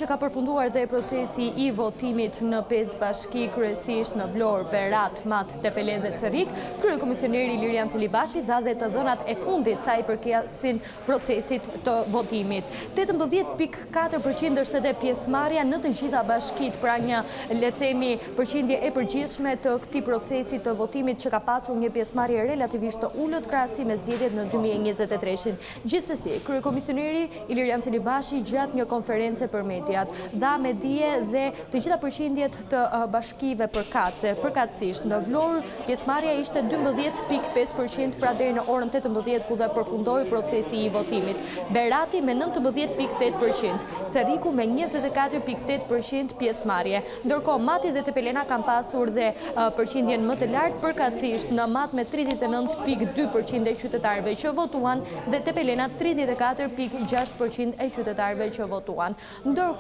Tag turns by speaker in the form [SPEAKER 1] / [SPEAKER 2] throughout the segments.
[SPEAKER 1] Që ka përfunduar dhe procesi i votimit në pesë bashki, kryesisht në Vlorë, Berat, Mat, Tepelenë dhe Cërrik, kryekomisioneri Ilirian Celibashi dha dhe të dhënat e fundit sa i përkasin procesit të votimit. 18.4% është edhe pjesëmarrja në të gjitha bashkitë, pra një, le të themi, përqindje e përgjithshme të këtij procesi të votimit që ka pasur një pjesëmarrje relativisht të ulët krahasim me zgjedhjet në 2023-shin. Gjithsesi, kryekomisioneri Ilirian Celibashi gjatë një konference për mediat, dha me dije dhe të gjitha përqindjet të bashkive përkatëse, përkatësisht në Vlorë pjesëmarrja ishte 12.5% pra deri në orën 18 ku dhe përfundoi procesi i votimit, Berati me 19.8%, Cërriku me 24.8% pjesëmarrje. Ndërkohë, Mati dhe Tepelena kanë pasur dhe përqindjen më të lartë, përkatësisht në Mat me 39.2% e qytetarëve që votuan dhe Tepelena 34.6% e qytetarëve që votuan. Ndërkohë,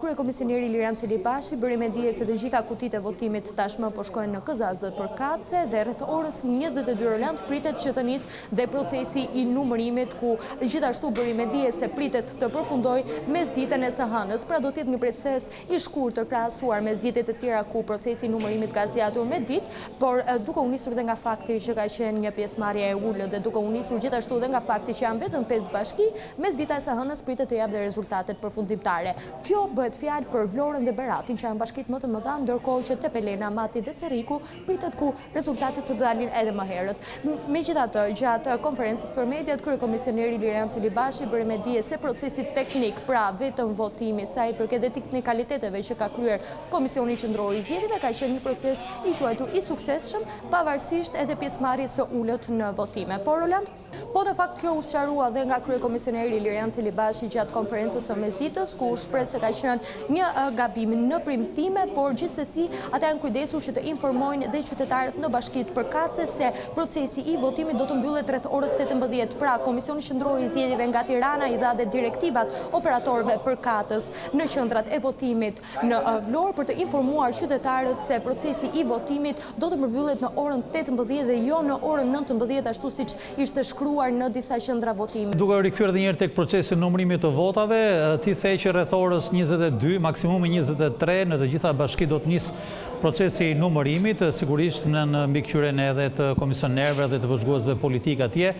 [SPEAKER 1] kryekomisioneri Ilirian Celibashi bëri me dije se të gjitha kutitë e votimit tashmë po shkojnë në KZAZ përkatëse dhe rreth orës 22 Roland pritet që të nisë dhe procesi i numërimit ku gjithashtu bëri me dije se pritet të përfundojë mesditën e së hënës. Pra do të jetë një proces i shkurtër krahasuar me zgjedhjet e tjera ku procesi i numërimit ka zgjatur me ditë, por duke u nisur dhe nga fakti që ka qenë një pjesëmarrje e ulët dhe duke u nisur gjithashtu dhe nga fakti që janë vetëm pesë bashki, mesdita e së hënës pritet të japë dhe rezultatet përfundimtare. Kjo bëhet fjalë për Vlorën dhe Beratin që janë bashkitë më të mëdha, ndërkohë që Tepelena, Mati dhe Cërriku pritet ku rezultatet të dalin edhe më herët. Megjithatë, gjatë konferencës për mediat, kryekomisioneri Ilirian Celibashi bëri me dije se procesi teknik, pra vetëm votimi sa i përket dhe teknikaliteteve që ka kryer Komisioni Qendror i Zgjedhjeve ka qenë një proces i quajtur i suksesshëm, pavarësisht edhe pjesëmarrjes së ulët në votime. Por Roland? Po në fakt kjo u sqarua dhe nga kryekomisioneri Ilirian Celibashi gjatë konferencës së mesditës, ku u shpreh se ka qenë një gabim në printime, por gjithsesi ata janë kujdesur që të informojnë dhe qytetarët në bashkitë përkatëse se procesi i votimit do të mbyllet rreth orës 18. Pra, Komisioni Qendror i Zgjedhjeve nga Tirana i dha dhe direktivat operatorëve përkatës në qendrat e votimit në Vlorë për të informuar qytetarët se procesi i votimit do të mbyllet në orën 18 dhe jo në orën 19 ashtu siç ishte shkruar në disa qendra votimi.
[SPEAKER 2] Duke u rikthyer edhe një herë tek procesi i numërimit të votave, ti the që rreth orës 22, maksimumi 23 në të gjitha bashkitë do të nisë procesi i numërimit, sigurisht nën mbikëqyrjen edhe të komisionerëve dhe të vëzhguesve politikë atje.